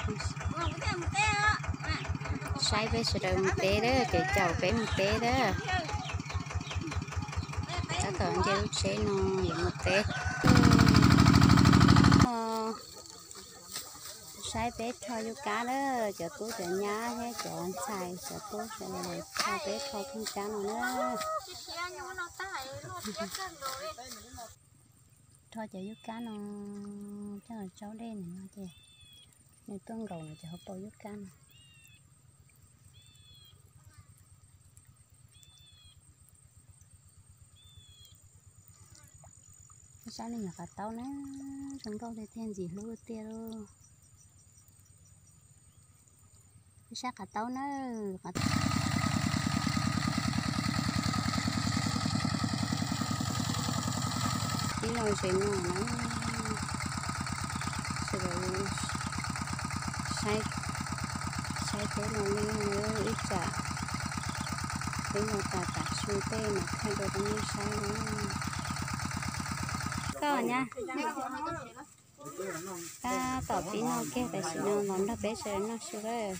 Saib peb sawv daws mus teb lawm, ces caum peb mus teb lawm. Tab tom nce lub tsheb no yuav mus teb. Saib peb rho yub kab lawm, cov tub cov nyab thiab cov ntxhais cov tub sawv daws rho, peb rho thooj kab no na. Rho cov yub kab no coj los tsaub dej nim no ces nws tuaj nkaus no ces ho pau yub kab no. Peb saib me nyuam qav taub na, zoo nkauj tiag tiag, ntxim hlub tiag lauj. Peb saib qav taub na. Tib no tsev no na, sawv daws saib, saib peb no li ib tsam peb no tas tav su tej mas thaij rau peb saib na. Koj nyab, tab tom pib noj kiag tam sim no los nrog peb sawv daws noj su lawm.